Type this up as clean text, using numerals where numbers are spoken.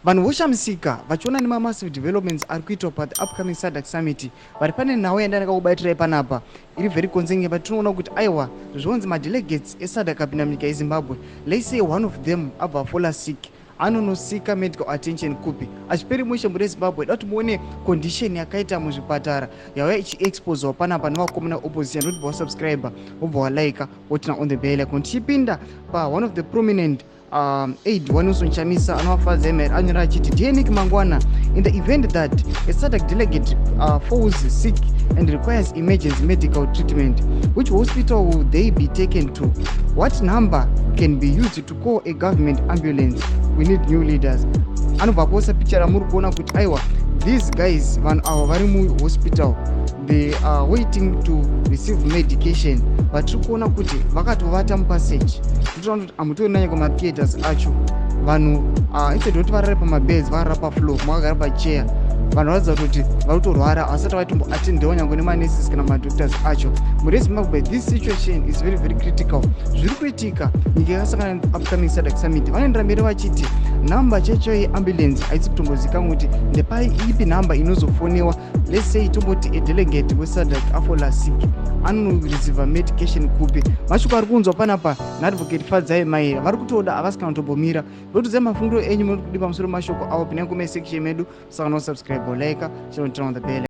Vanhu voshamisika vachiona nemamassive developments ari kuitwa pathe upcoming SADC summit. Vari pane nhau yandandakakubatirai panapa iri very concerning, patinoona kuti aiwa, zvonzi madelegates eSADC apinda munyika yeZimbabwe, let's say one of them abva afalla sick, anonoseeka medical attention kupi? Achiperi mushe muri Zimbabwe. Da kuti muone condition yakaita muzvipatara yauya ichiexposwa panapa nevakomana opposition. Noti wasubscribe, wobva walike, woturn on the bell icon. Tichipinda pa one of the prominent aide waNelson Chamisa, anovafadza mr, anyora achiti, "Dear Nick Mangwana, in the event that a SADC delegate falls sick and requires emergency medical treatment, which hospital will they be taken to? What number can be used to call a government ambulance? We need new leaders." Anobva aposta picture ramuri kuona kuti aiwa, these guys, vanhu ava vari muhospital, they are waiting to receive medication. Vatiri kuona kuti vakatovata mupassage. Totoona kuti hamutoona nyangwe matheatres acho. Vanhu instead kuti varare pamabeds, vakarara pafloor, makagara pachair. Vanhu varatidza kuti vari kutorwara, vasati vaitomboattendewa nyange nemanurses kana madoctors acho. Muri Zimbabwe, this situation is very very critical. Zviri kuitika, nyika yakasangana neupcoming SADC summit. Vanoendera mberi vachiti nhamba chaicho yeambulance haisi kutombozikanwa kuti ndepai, ipi nhamba inozofonewa. Let's say tomboti a delegate weSADC afalla sick, anoreceiva medication kupi? Mashoko ari kuunzwa panapa naAdvocate Fadzai Maira vari kutoda, havasi kana kutombomira. Votudzai mafungiro enyu muri kudi pamusoro mashoko avo. Pinai comment section medu. Saka nosubscribe, like, chino turn on the bell.